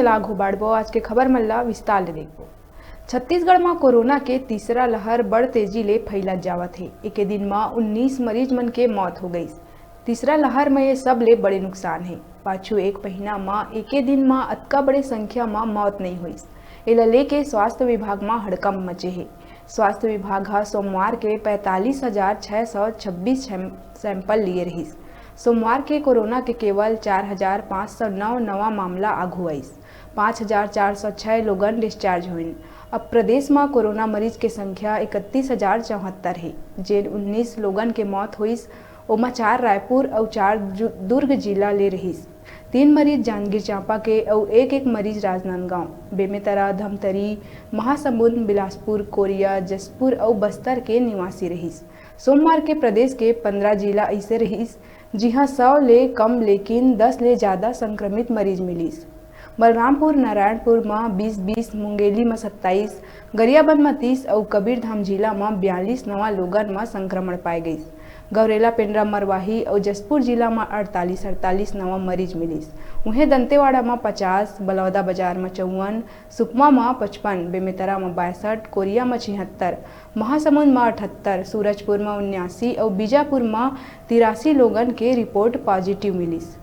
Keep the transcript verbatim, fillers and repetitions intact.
चला आघू बढ़बो, आज के खबर मन ला विस्तार ले देखबो। छत्तीसगढ़ म कोरोना के तीसरा लहर बड़ तेजी ले फैलत जावत हे। एके दिन म उन्नीस मरीज मन के मौत हो गईस। तीसरा लहर म ये सबले बड़े नुकसान हे। पाछू एक महीना म एके दिन म अतका बड़े संख्या म मौत नइ होइस। एला लेके स्वास्थ्य विभाग म हड़कंप मचे हे। स्वास्थ्य विभाग ह सोमवार के पैंतालीस हजार छह सौ छब्बीस सैं-, सैंपल लिए रहिस। सोमवार के कोरोना के केवल चार हजार पाँच सौ नौ नवा मामला आघू आइस। पाँच हजार चार सौ छह लोगन डिस्चार्ज होइन। अब प्रदेश म कोरोना मरीज के संख्या इकतीस हजार चौहत्तर हे, जेन उन्नीस लोगन के मौत होइस, ओमा चार रायपुर अउ चार जु-, दुर्ग जिला ले रहिस। तीन मरीज जांजगीर चांपा के अउ एक एक मरीज राजनांदगांव, बेमेतरा, धमतरी, महासमुंद, बिलासपुर, कोरिया, जशपुर अउ बस्तर के निवासी रहिस। सोमवार के प्रदेश के पंद्रह जिला अइसे रहिस, जिहां सौ ले कम लेकिन दस ले जादा संक्रमित मरीज मिलिस। बलरामपुर, नारायणपुर म बीस बीस, मुंगेली म सत्ताईस, गरियाबंद म तीस अउ कबीरधाम जिला म बयालीस नवा लोगन म संक्रमण पाए गइस। गौरेला, पेंड्रा, मरवाही अउ जशपुर जिला म अड़तालीस अड़तालीस नवा मरीज मिलिस। उहें, दंतेवाड़ा म पचास, बलौदा बाजार म चौवन, सुकमा म पचपन, बेमेतरा म बासठ, कोरिया म छिहत्तर, महासमुंद म अठहत्तर, सूरजपुर म उन्यासी अउ बीजापुर म तिरासी लोगन के रिपोर्ट पॉजिटिव मिलिस।